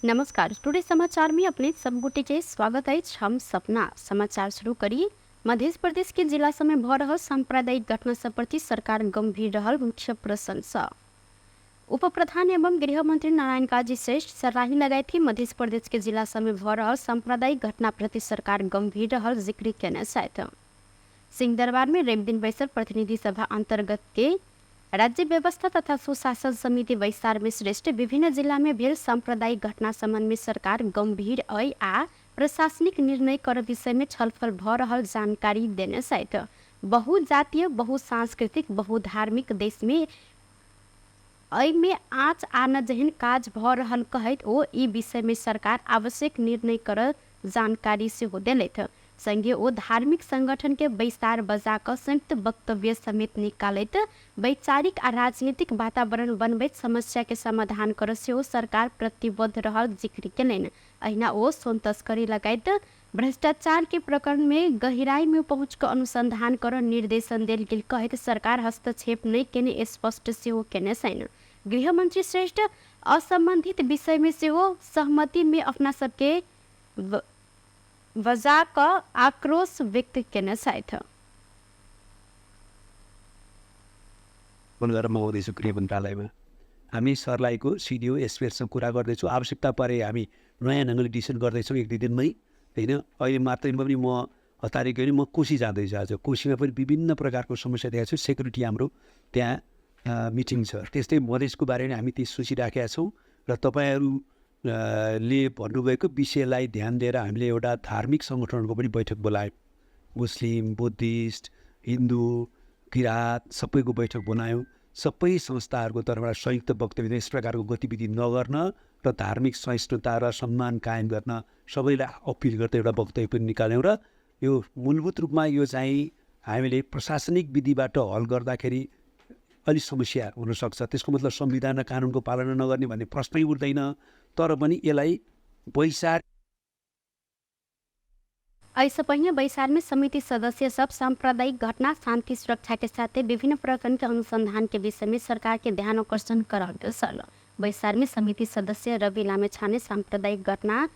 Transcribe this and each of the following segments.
नमस्कार, टुडे समाचार में अपने सब गोटे के स्वागत अछि। हम सपना समाचार शुरू करी। मध्य प्रदेश के जिला सब में भ रहल सांप्रदायिक घटना सब प्रति सरकार गंभीर रहल मुख्य प्रशंसा। उप प्रधान एवं गृह मंत्री नारायण काजी श्रेष्ठ सर्लाही लगायत के मध्य प्रदेश के जिला सब में भ रहल सांप्रदायिक घटना प्रति सरकार गंभीर रहल जिक्र केने छथि। सिंहदरबार में रवि दिन बैसल प्रतिनिधि सभा अंतर्गत के राज्य व्यवस्था तथा सुशासन समिति बैसार में श्रेष्ठ विभिन्न जिला में भेल सांप्रदायिक घटना संबंध में सरकार गंभीर अइ आ प्रशासनिक निर्णय कर विषय में छलफल भ रहल जानकारी देने छथि। बहुजातीय, बहुसांस्कृतिक, बहुधार्मिक देश में एहिमे आँच आनऽ जेहन काज भऽ रहल कहैत ओ ई विषयमे सरकार आवश्यक निर्णय करऽ जानकारी सेहो देलथि। संगे ओ धार्मिक संगठनके बैसार बजा कऽ संयुक्त वक्तव्य समेत निकालैत वैचारिक आ राजनीतिक वातावरण बनबैत समस्याके समाधान करऽ सेहो सरकार प्रतिबद्ध रहल जिक्र केलनि। अहिना ओ सोन तस्करी लगायत भ्रष्टाचारके प्रकरणमे गहिराइमे पहुँच कऽ अनुसन्धान करऽ निर्देशन देल गेल कहैत सरकार हस्तक्षेप नहि केने स्पष्ट सेहो केने छनि। गृहमन्त्री श्रेष्ठ असम्बन्धित विषयमे सेहो सहमतिमे अपना सबके बजा कऽ आक्रोश व्यक्त केने छथि। फोन गरेर म आउँदैछु गृह मन्त्रालयमा। हामी सर्लाहीको सिडिओ एसपीहरूसँग कुरा गर्दैछौँ। आवश्यकता परे हामी नयाँ ढङ्गले डिसिसन गर्दैछौँ एक दुई दिनमै, होइन। अहिले मात्रैमा पनि म हतारी गएँ, म कोशी जाँदैछु आज। कोशीमा पनि विभिन्न प्रकारको समस्या देखाएको छु। सेक्युरिटी हाम्रो त्यहाँ मिटिङ छ। त्यस्तै मधेसको बारेमा हामी त्यो सोचिराखेका छौँ र तपाईँहरूले भन्नुभएको विषयलाई ध्यान दिएर हामीले एउटा धार्मिक सङ्गठनहरूको पनि बैठक बोलायौँ। मुस्लिम, बुद्धिस्ट, हिन्दू, किराँत सबैको बैठक बनायौँ। सबै संस्थाहरूको तर्फबाट संयुक्त वक्तव्य यस प्रकारको गतिविधि नगर्न र धार्मिक सहिष्णुता र सम्मान कायम गर्न सबैलाई अपिल गर्दै एउटा वक्तव्य पनि निकाल्यौँ र यो मूलभूत रूपमा यो चाहिँ हामीले प्रशासनिक विधिबाट हल गर्दाखेरि अलिक समस्या हुनसक्छ। त्यसको मतलब संविधान र कानुनको पालना नगर्ने भन्ने प्रश्नै उठ्दैन, तर पनि यसलाई बैसार एहिसँ पहिने बैसार में समिति सदस्य सब सांप्रदायिक घटना, शांति सुरक्षा के साथे विभिन्न प्रकरण के अनुसंधान के विषय में सरकार के ध्यान आकर्षण कराओल गेल छल। बैसार में समिति सदस्य रवि लामिछाने सांप्रदायिक घटना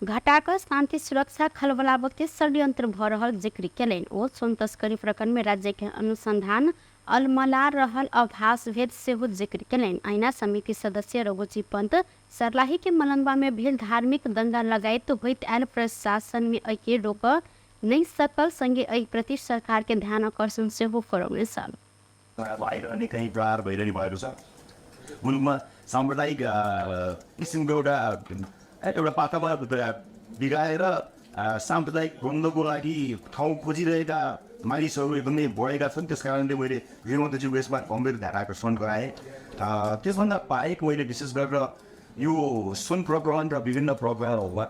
घटाकऽ शांति सुरक्षा खलबलाबक के षड्यंत्र भऽ रहल जिक्र केलनि। ओ सोन तस्करी प्रकरण में राज्य के अनुसंधान अलमला रहल आभास भेद सेहो जिक्र केलनि। अहिना समिति सदस्य रघुजी पंत सर्लाही के मलंगवा में भेल धार्मिक दंगा लगायत होइत आयल प्रशासन में एहिके रोकऽ नहि सकल संगे एहि प्रति सरकार के ध्यान आकर्षण सेहो करौने छल। भइरहने कहीँ प्रहार भइरहने भएको छ। मुलुकमा साम्प्रदायिक किसिमको एउटा एउटा वातावरण बिगाएर साम्प्रदायिक द्वन्द्वको लागि ठाउँ खोजिरहेका मानिसहरू एकदमै बढेका छन्। त्यस कारणले मैले गृहमन्त्रीज्यूको यसमा गम्भीर ध्यान आकर्षण गराएँ। त्यसभन्दा बाहेक मैले विशेष गरेर यो सुन प्रकरण र विभिन्न प्रकरणहरूमा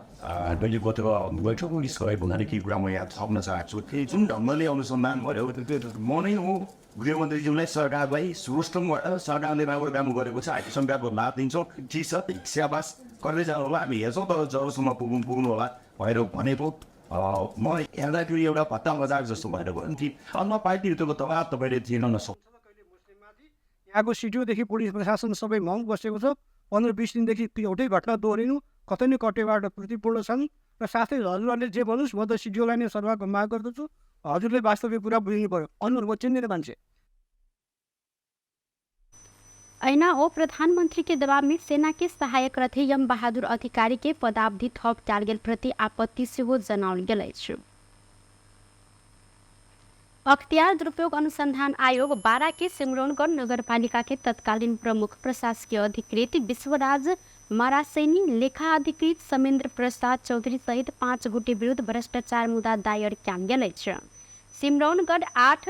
मैले गत बैठकमा गरेको हुनाले केही कुरा म यहाँ थप्न चाहन्छु। जुन ढङ्गले अनुसन्धान भयो, म नै हो गृहमन्त्रीज्यूलाई सरकारलाई रोस्टमबाट सरकारले राम्रो काम गरेको छ, हामी सरकारको लाभ दिन्छौँ, ठिक छ, स्याबास गर्दै जानु होला, हामी हेर्छौँ तर जबसम्म पुग्नु होला भनेर भनेको म हेर्दाखेरि एउटा भत्ता बजार जस्तो भएर गयो नि। अन्य पार्टीहरूको दबाब तपाईँले दिन नसक्नु। यहाँको सिटिओदेखि पुलिस प्रशासन सबै मौन बसेको छ। 15-20 दिनदेखि त्यो एउटै घटना दोहोरिनु, कतै न कतैबाट त्रुटिपूर्ण छन् र साथै हजुरहरूले जे भन्नुहोस् म त सिटिओलाई नै सर्वको माग गर्दछु। हजुरले वास्तविक कुरा बुझ्नु पर्यो, अनुहार म चिन्दिनँ मान्छे। ऐना ओ प्रधानमंत्री के दबाव में सेना के सहायक रथे यम बहादुर अधिकारी के पदावधि थप कयल गेल प्रति आपत्ति सेहो जनाओल गेल अछि। अख्तियार दुरुपयोग अनुसंधान आयोग 12 के सिमरौनगढ़ नगरपालिका के तत्कालीन प्रमुख प्रशासकीय अधिकृत विश्वराज मारासेनी, लेखा अधिकृत समेंद्र प्रसाद चौधरी सहित 5 गोटे विरुद्ध भ्रष्टाचार मुद्दा दायर कयल गेल अछि। सिमरौनगढ़ 8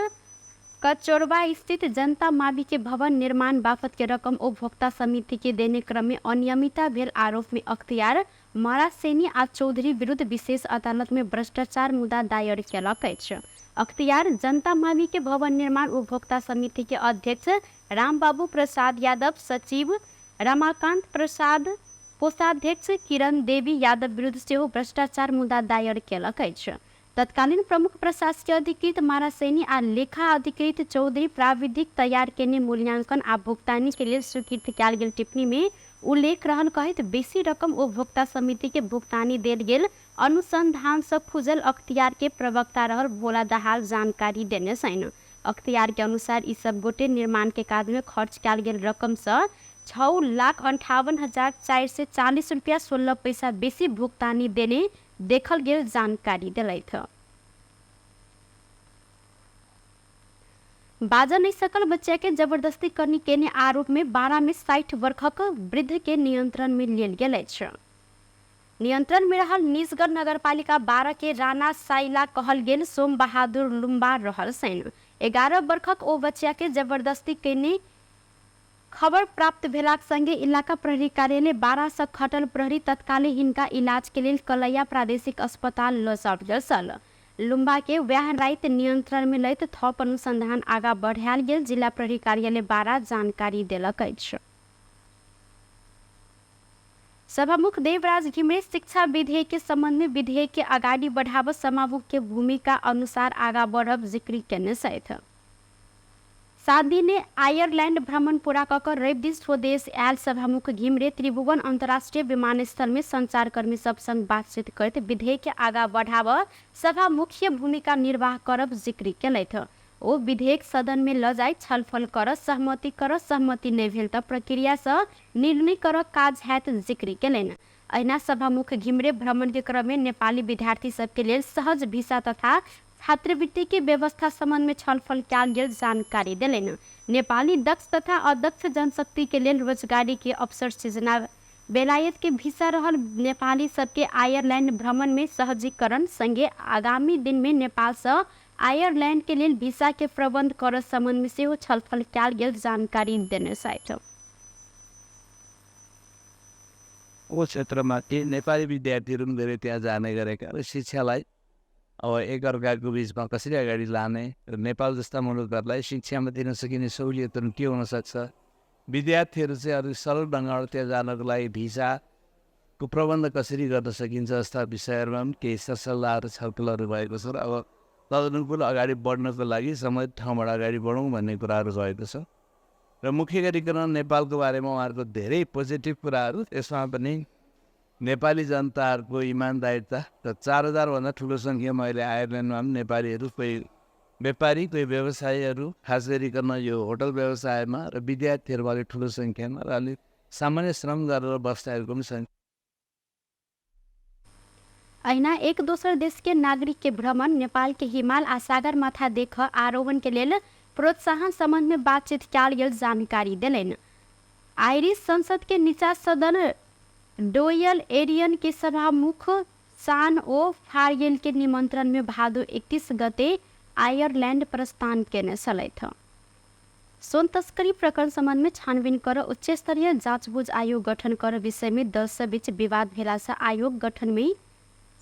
कचोरबा स्थित जनता मावि के भवन निर्माण बापत के रकम उपभोक्ता समिति के देने क्रम में अनियमितता भेल आरोप में अख्तियार मारासेनी आ चौधरी विरुद्ध विशेष अदालत में भ्रष्टाचार मुद्दा दायर केलक अछि। अख्तियार जनता मावि के भवन निर्माण उपभोक्ता समिति के अध्यक्ष रामबाबू प्रसाद यादव, सचिव रमाकांत प्रसाद, कोषाध्यक्ष किरण देवी यादव विरुद्ध सेहो भ्रष्टाचार मुद्दा दायर केलक अछि। तत्कालीन प्रमुख प्रशासकीय अधिकृत मारासेनी आ लेखा अधिकृत चौधरी प्राविधिक तैयार केने मूल्यांकन आ भुगतानी के लेल स्वीकृत कयल गेल टिप्पणी में उल्लेख रहल कहैत बेसी रकम उपभोक्ता समिति के भुक्तानी देल गेल अनुसंधान से खुजल अख्तियार के प्रवक्ता रहल भोला दाहाल जानकारी देने छन्। अख्तियार के अनुसार यी सब गोटे निर्माण के काज में खर्च कयल गेल रकम से 6,58,440 रुपया 16 पैसा बेसी भुक्तानी देने देखल गेल जानकारी दिलैथ। बाजा नहीं सकल बच्चा के जबरदस्ती करनी केने आरोप में 12 में 60 वर्षक वृद्ध के नियंत्रण में लेल गेल अछि। नियंत्रण में रहल निजगढ़ नगरपालिका 12 के राणा साइला कहल गेल सोम बहादुर लुम्बा रहल सैन 11 वर्षक ओ बच्चा के जबरदस्ती केने खबर प्राप्त भेलाक संगे इलाका प्रहरी कार्यालय 12 से खटल प्रहरी तत्काले हिनका इलाज के लेल कलैया प्रादेशिक अस्पताल लऽ गेल छल। लुम्बा के वएह राति नियंत्रण में लैत थप अनुसंधान आगा बढ़ायल गेल जिला प्रहरी कार्यालय 12 जानकारी देलक अछि। सभामुख देवराज घिमिरे शिक्षा विधेयक के संबंध में विधेयक के अगाडि बढ़ाव समामुख के भूमिका अनुसार आगा बढ़ब जिक्र केने छथि। 7 दिने आयरलैंड भ्रमण पूरा कऽ कऽ रवि दिन स्वदेश आयल सभामुख घिमिरे त्रिभुवन अंतर्राष्ट्रीय विमानस्थल में संचारकर्मी सब संग बातचीत करैत विधेयक के आगा बढ़ाव सभा मुख्य भूमिका निर्वाह करब जिक्र केलथि। ओ विधेयक सदन में ल जाय छलफल कर सहमति कर सहमति नहि भेल तऽ प्रक्रिया से निर्णय कर काज हैत जिक्र केलनि। अहिना सभामुख घिमिरे भ्रमण के क्रम में नेपाली विद्यार्थी सबके लेल सहज भिसा तथा छात्रवृत्ति के व्यवस्था संबंध में छलफल कयल गेल जानकारी देलनि। नेपाली दक्ष तथा अदक्ष जनशक्ति के लेल रोजगारी के अवसर सृजना बेलायत के भिसा रहल नेपाली सबके आयरलैंड भ्रमण में सहजीकरण संगे आगामी दिन में नेपाल से आयरलैंड के लेल भिसा के प्रबंध कर संबंध में सेहो छलफल कयल गेल जानकारी देने छथि। ओ क्षेत्रमा नेपाली विद्यार्थीहरू पनि धेरै त्यहाँ जाने गरेका र शिक्षालाई अब एकअर्काको बिचमा कसरी अगाडि लाने र नेपाल जस्ता मुलुकहरूलाई शिक्षामा दिन सकिने सहुलियतहरू के हुनसक्छ, विद्यार्थीहरू चाहिँ अलिक सरल ढङ्गबाट त्यहाँ जानको लागि भिसाको प्रबन्ध कसरी गर्न सकिन्छ जस्ता विषयहरूमा पनि केही सरसल्लाहहरू छलफलहरू भएको छ र अब तदनुकूल अगाडि बढ्नको लागि समय ठाउँबाट अगाडि बढौँ भन्ने कुराहरू भएको छ। र मुख्य गरिकन नेपालको बारेमा उहाँहरूको धेरै पोजिटिभ कुराहरू, त्यसमा पनि नेपाली जनताहरूको इमान्दारिता र 4000भन्दा ठुलो सङ्ख्यामा अहिले आयरल्यान्डमा पनि नेपालीहरू, कोही व्यापारी, कोही व्यवसायीहरू, खास गरिकन यो होटल व्यवसायमा र विद्यार्थीहरू अलिक ठुलो सङ्ख्यामा र अलिक सामान्य श्रम गरेर बस्नेहरूको पनि सङ्ख्या। अहिना एक दोसर देश के नागरिक के भ्रमण नेपाल के हिमाल आ सागरमाथा देख आरोहण के लेल प्रोत्साहन संबंध में बातचीत कयल गेल जानकारी देलनि। आयरिश संसद के नीचा सदन डोयल एरियन के सभामुख सान ओ फारियल के निमंत्रण में भादो 31 गते आयरलैंड प्रस्थान केने छलथि। सोन तस्करी प्रकरण संबंध में छानबीन कर उच्च स्तरीय जाँचबुझ आयोग गठन कर विषय में दल सब बीच विवाद भेला से आयोग गठन में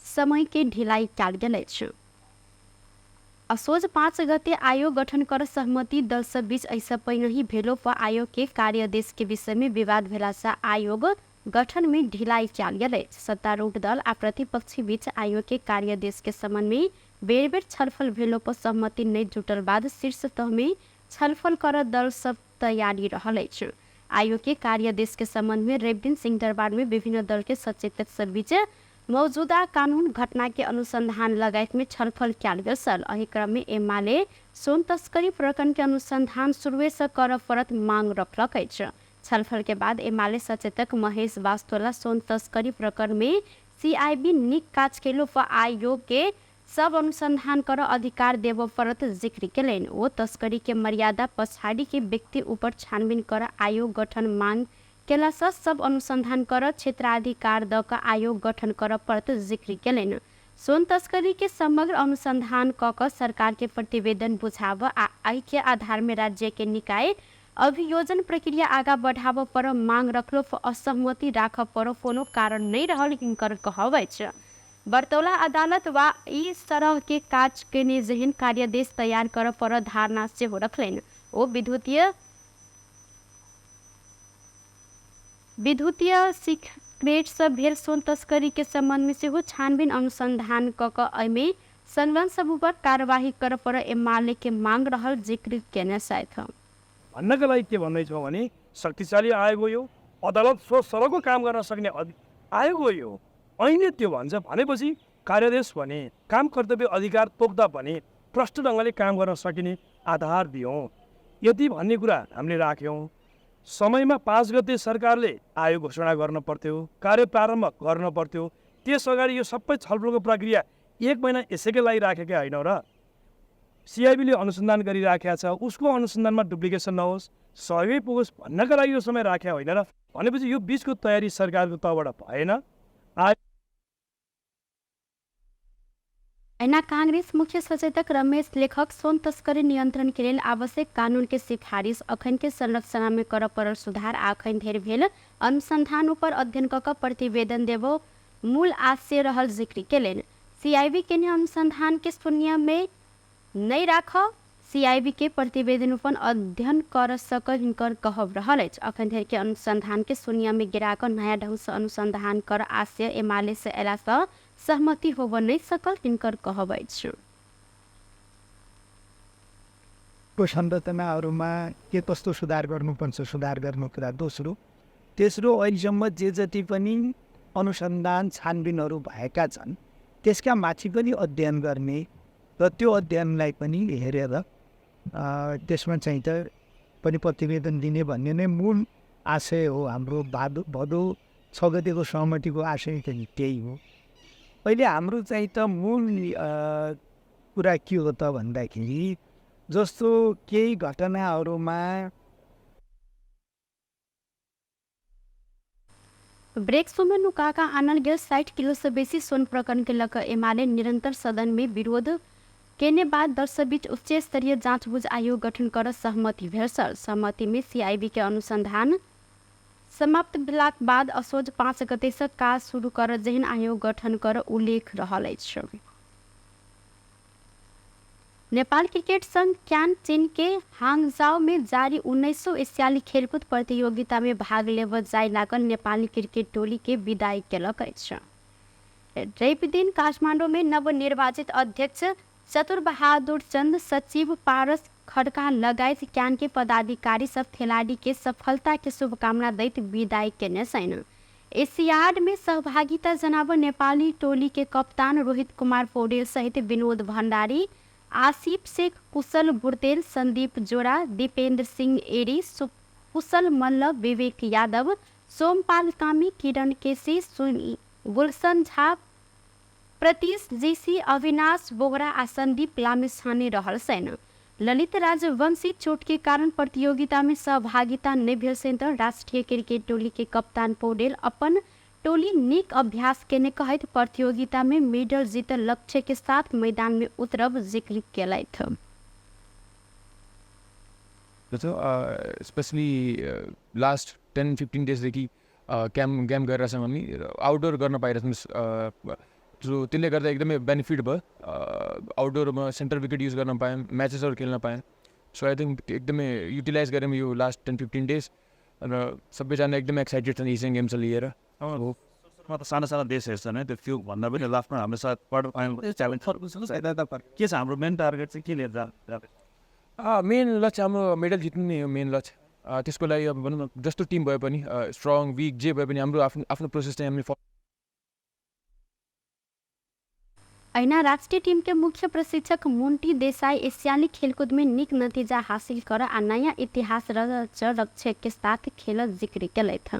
समय के ढिलाई कयल गेल अछि। असोज 5 गते आयोग गठन कर सहमति दल सब बीच ऐसा पहिनही भेलो पर आयोग के कार्यादेश के विषय में विवाद भेला से आयोग गठन में ढिलाई कयल गेल अछि। सत्तारूढ़ दल आ प्रतिपक्षी बीच आयोग के कार्यादेश के संबंध में बेर बेर छलफल भेलो पर सहमति नहि जुटल बाद शीर्ष तह में छलफल कर दल सब तैयारी रहल अछि। आयोग के कार्यादेश के संबंध में रवि दिन सिंहदरबार में विभिन्न दल के सचेतक सब बीच मौजूदा कानून घटना के अनुसंधान लगायत में छलफल कयल गेल छल। एहि क्रम में एमाले सोन तस्करी प्रकरण के अनुसंधान शुरुए से कर पड़त मांग रखलक अछि। छलफल के बाद एमाले सचेतक महेश बास्तोला सोन तस्करी प्रकरण में सीआईबी निक काज केलो पर आयोग के सब अनुसंधान कर अधिकार देव पड़त जिक्र केलनि। ओ तस्करी के मर्यादा पछाड़ी के व्यक्ति ऊपर छानबीन कर आयोग गठन मांग केला से सब अनुसंधान कर क्षेत्राधिकार द क आयोग गठन कर पड़त जिक्र केलनि। सोन तस्करी के समग्र अनुसंधान क क सरकार के प्रतिवेदन बुझाव आ एहि के आधार में राज्य के निकाय अभियोजन प्रक्रिया आगा बढ़ाव पर मांग रखलो पर असहमति राख पर कोनो कारण नहीं रहल हिनकर कहब अछि। बर्तौला अदालत वा ई तरह के काज केने जेहन कार्यादेश तैयार कर पर धारणा सेहो रखलनि। ओ विद्युतीय सिगरेट से भेल सोन तस्करी के संबंध में सेहो छानबीन अनुसंधान क क एहिमे संलग्न सब ऊपर कार्यवाही कर पर एमाले के मांग रहल जिक्र केने छथि। भन्नका लागि के भन्दैछौँ भने शक्तिशाली आयोग हो यो, अदालत स्वसरको काम गर्न सक्ने आयोग हो यो, ऐनले त्यो भन्छ। भनेपछि कार्यादेश भने काम कर्तव्य अधिकार तोक्दा पनि प्रष्ट ढङ्गले काम गर्न सकिने आधार दियौँ। यति भन्ने कुरा हामीले राख्यौँ। समयमा 5 गते सरकारले आयोग घोषणा गर्न पर्थ्यो, कार्य प्रारम्भ गर्न पर्थ्यो। त्यस अगाडि यो सबै छलफलको प्रक्रिया 1 महिना यसैकै लागि राखेकै होइनौँ र? सिआइबीले अनुसन्धान गरिराखेको छ, उसको अनुसन्धानमा डुप्लिकेसन नहोस्, सहयोगै पुगोस् भन्नका लागि यो समय राखेको होइन र? भनेपछि यो बिचको तयारी सरकारको तहबाट भएन। ऐना कांग्रेस मुख्य सचेतक रमेश लेखक सोन तस्करी नियंत्रण के लेल आवश्यक कानून के सिफारिश अखन के संरचना में कर परल सुधार आ अखन धेर भेल अनुसंधान ऊपर अध्ययन क प्रतिवेदन देबो मूल आशय रहल जिक्र केलनि। सीआईबी के अनुसंधान के शून्य में नहीं राख सीआईबी के प्रतिवेदन ऊपर अध्ययन कर सक हिनकर कहब रहल अछि। अखन धरि के अनुसंधान के शून्य में गिरा क नया ढंग से अनुसंधान कर आशय एमाले से अयला से सहमति होब नहीं सकल हिनकर कहब अछि। संरचनाहरूमा के कस्तो सुधार गर्नुपर्छ सुधार गर्नु कुरा दोस्रो, तेस्रो अहिलेसम्म जे जति पनि अनुसन्धान छानबिनहरू भएका छन् त्यसका माथि पनि अध्ययन गर्ने र त्यो अध्ययनलाई पनि हेरेर त्यसमा चाहिँ त पनि प्रतिवेदन दिने भन्ने नै मूल आशय हो हाम्रो। भदौ 6 गतेको सहमतिको आशय चाहिँ त्यही हो। अहिले हाम्रो चाहिँ त मूल कुरा के हो त भन्दाखेरि जस्तो केही घटनाहरूमा ब्रेक्सो में नुकाका आनल गेल 60 किलो से बेसी सोन प्रकरण के लक एमाले निरंतर सदन में विरोध केने बाद दल बीच उच्च स्तरीय जाँचबुझ आयोग गठन कर सहमति भेल। सहमति में सीआईबी के अनुसंधान समाप्त भेलाक बाद असोज 5 गते से काज शुरू कर जेहन आयोग गठन कर उल्लेख रहल अछि। नेपाल क्रिकेट संघ क्यान चीन के हांगजाओ में जारी 19 एशियाली खेलकूद प्रतियोगिता में भाग लेब जाय लागल नेपाली क्रिकेट टोली के विदाई केलक अछि। रवि दिन काठमाडौँ में नवनिर्वाचित अध्यक्ष चतुर बहादुर चंद, सचिव पारस खड़का लगायत क्यान के पदाधिकारी सब खिलाड़ी के सफलता के शुभकामना दैत विदाई केने छन्। एशियाड में सहभागिता जनाब नेपाली टोली के कप्तान रोहित कुमार पौडेल सहित विनोद भण्डारी, आसिफ शेख, कुशल बुर्तेल, संदीप जोरा, दीपेन्द्र सिंह एरी, कुशल मल्ल, विवेक यादव, सोमपाल कामी, किरण केसी, गुलशन झा, प्रतीश जीसी, अविनाश बोहरा आ संदीप लामिछाने रहल छन्। ललित राजवंशी चोट के कारण प्रतियोगिता में सहभागिता नहीं भेल छनि त राष्ट्रिय क्रिकेट टोली के कप्तान पौडेल अपन टोली नीक अभ्यास केने कहैत प्रतियोगिता में मेडल जीत लक्ष्य के साथ मैदान में उतरब जिक्र केलथि। स्पेसली लास्ट 10-15 डेजदेखि क्याम्प गेम गरिरहेछौँ हामी, आउटडोर गर्न पाइरहेछौँ। सो त्यसले गर्दा एकदमै बेनिफिट भयो। आउटडोरमा सेन्टर विकेट युज गर्न पायौँ, म्याचेसहरू खेल्न पायौँ। सो I think एकदमै युटिलाइज गऱ्यौँ यो लास्ट 10-15 डेज र सबैजना एकदमै एक्साइटेड छन् एसियन गेम्स लिएर। म त सानो सानो देशहरू छन् है, त्यो भन्दा पनि लास्टमा हाम्रो साथ क्वार्टर फाइनल च्यालेन्ज के छ? हाम्रो मेन टार्गेट चाहिँ के लिएर जाँदैछ? मेन लक्ष्य हाम्रो मेडल जित्नु नै हो मेन लक्ष्य। त्यसको लागि अब भनौँ न जस्तो टिम भए पनि स्ट्रङ विक जे भए पनि हाम्रो आफ्नो आफ्नो प्रोसेस चाहिँ हामीले। ऐना राष्ट्रिय टीम के मुख्य प्रशिक्षक मुन्टी देसाई एशियाली खेलकूद में निक नतीजा हासिल कर आ नयाँ इतिहास रच लक्ष्य के साथ खेल जिक्र केलथि।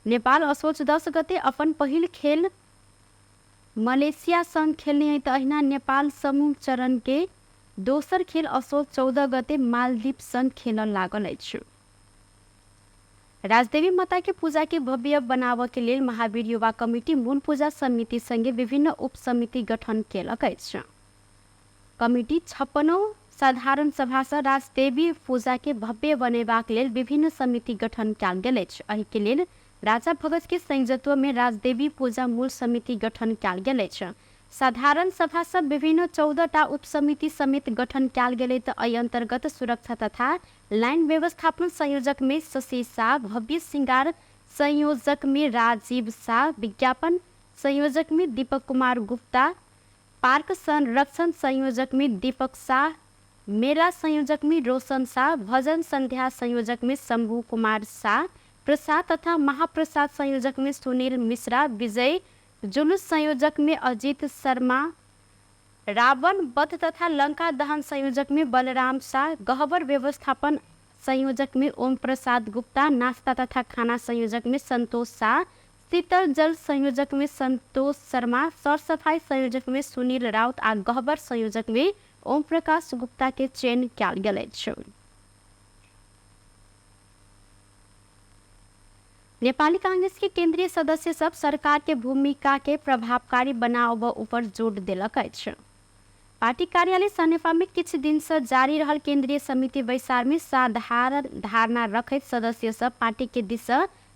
नेपाल असोज 10 गते अपन पहिल खेल मलेशिया संग खेलने है त अहिना नेपाल समूह चरण के दोसर खेल असोज 14 गते मालदीप संग खेल लागल अछि। राजदेवी माता के पूजा के भव्य बनाव के लेल महावीर युवा कमिटी मूल पूजा समिति संगे विभिन्न उपसमिति गठन केलक अछि। कमिटी 56 साधारण सभा से राजदेवी पूजा के भव्य बनेबाक लेल विभिन्न समिति गठन कयल गेल अछि। एहि के लेल राजा भगत के संयोजकत्व में राजदेवी पूजा मूल समिति गठन कयल गेल अछि। साधारण सभा से विभिन्न 14टा उपसमिति समेत गठन कयल गेल त एहि अंतर्गत सुरक्षा तथा लाइन व्यवस्थापन संयोजक में शशि शाह, भव्य सिंगार संयोजक में राजीव शाह, विज्ञापन संयोजक में दीपक कुमार गुप्ता, पार्क संरक्षण संयोजक में दीपक शाह, मेला संयोजक में रोशन शाह, भजन संध्या संयोजक में शंभू कुमार शाह प्रसाद तथा महाप्रसाद संयोजक में सुनील मिश्रा विजय, जुलूस संयोजक में अजीत शर्मा, रावण वध तथा लंका दहन संयोजक में बलराम शाह, गहबर व्यवस्थापन संयोजक में ओम प्रसाद गुप्ता, नाश्ता तथा खाना संयोजक में संतोष शाह, शीतल जल संयोजक में संतोष शर्मा, सरसफाई संयोजक में सुनील राउत आ गहबर संयोजक में ओम प्रकाश गुप्ता के चयन कयल गेल अछि। नेपाली कांग्रेस के केंद्रीय सदस्य सब सरकार के भूमिका के प्रभावकारी बनाब ऊपर जोर देलक अछि। पार्टी कार्यालय सनेपा में किछु दिन से जारी रहल केंद्रीय समिति बैसार में साधारण धारणा रखैत सदस्य सब पार्टी के दिस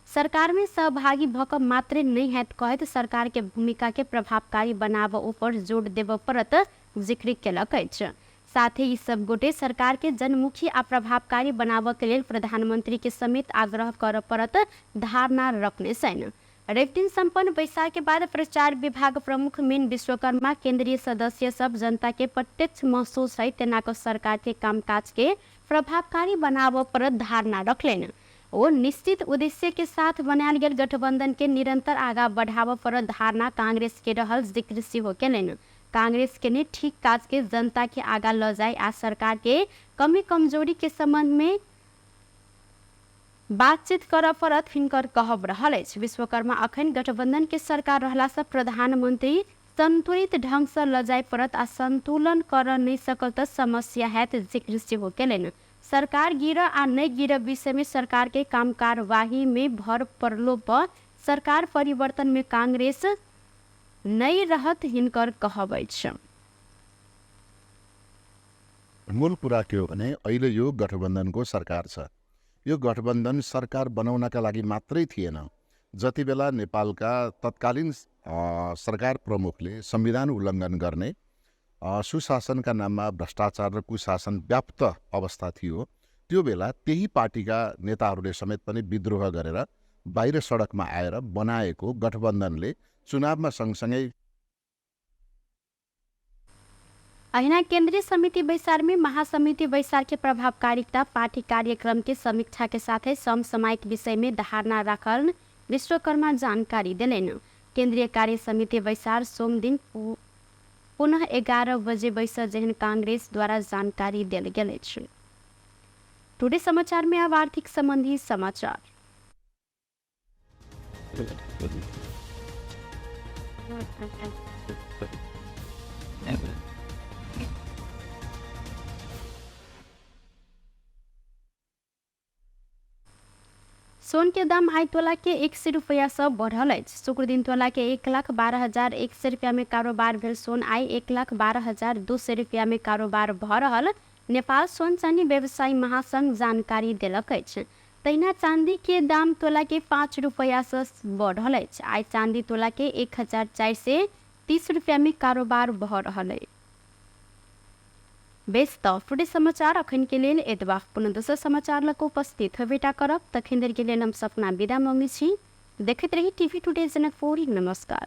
सरकार में सहभागी भऽ कऽ मात्रे नहि हैत कहैत सरकार के भूमिका के प्रभावकारी बनाब ऊपर जोर देबऽ पड़त जिक्र केलक अछि। साथ ही ई सब गोटे सरकार के जनमुखी आ प्रभावकारी बनाबऽ के लेल प्रधानमंत्री के समेत आग्रह करऽ पड़त धारणा रखने छनि। रविदिन संपन्न बैसार के बाद प्रचार विभाग प्रमुख मीन विश्वकर्मा केंद्रीय सदस्य सब जनता के प्रत्यक्ष महसूस है तेना कऽ सरकार के कामकाज के प्रभावकारी बनाबऽ पड़त धारणा रखलनि। ओ निश्चित उद्देश्य के साथ बनायल गेल गठबंधन के निरंतर आगा बढ़ाबऽ पड़त धारणा कांग्रेस के रहल जिक्र सेहो केलनि। कांग्रेस के ने ठीक काज के जनता के आगा ल जाए आ सरकार के कमी कमजोरी के संबंध में बातचीत करऽ पड़त हिनकर कहब रहल अछि। विश्वकर्मा अखन गठबंधन के सरकार रहला से प्रधानमंत्री संतुलित ढंग से ल जाय पड़त आ संतुलन करऽ नहि सकल तऽ समस्या हैत जिक्र सेहो केलनि। सरकार गिरऽ आ नहि गिरऽ विषय में सरकार के काम कार्यवाही में भर पड़लो पर सरकार परिवर्तन में कांग्रेस नहि रहत हिनकर कहब अछि। मूल कुरा के हो भने अहिले यो गठबन्धनको सरकार छ। यो गठबन्धन सरकार बनाउनका लागि मात्रै थिएन। जति बेला नेपालका तत्कालीन सरकार प्रमुखले संविधान उल्लङ्घन गर्ने, सुशासनका नाममा भ्रष्टाचार र कुशासन व्याप्त अवस्था थियो, त्यो बेला त्यही पार्टीका नेताहरूले समेत पनि विद्रोह गरेर बाहिर सडकमा आएर बनाएको गठबन्धनले चुनावमा सँगसँगै अहिना केंद्रीय समिति बैसार में महासमिति बैसार के प्रभावकारिता, पार्टी कार्यक्रम के समीक्षा के साथ समसामयिक विषय में धारणा राखल विश्वकर्मा जानकारी देलनि। केंद्रीय कार्य समिति बैसार सोमदिन पुनः 11 बजे बैसत जेहन कांग्रेस द्वारा जानकारी देल गेल अछि। टुडे समाचार में अब आर्थिक संबंधी समाचार। सोन के दाम आइ तोला के 100 रुपया से बढ़ल अछि। शुक्र दिन तोला के 1,12,100 रुपया में कारोबार भेल सोन आइ 1,12,200 रुपया में कारोबार भऽ रहल नेपाल सोन चानी व्यवसायी महासंघ जानकारी देलक अछि। तहिना चांदी के दाम तोला के 5 रुपया से बढ़ल अछि। आइ चांदी तोला के 1,430 रुपया में कारोबार भऽ रहल अछि। बेस त टुडे समाचार अखन के लेल एतबा। पुनः दोसर समाचार लऽ कऽ उपस्थित होबेटा करब। तखन देर के लेल हम सपना विदा मांगै छी। देखैत रही टीवी टुडे जनकपुर। नमस्कार।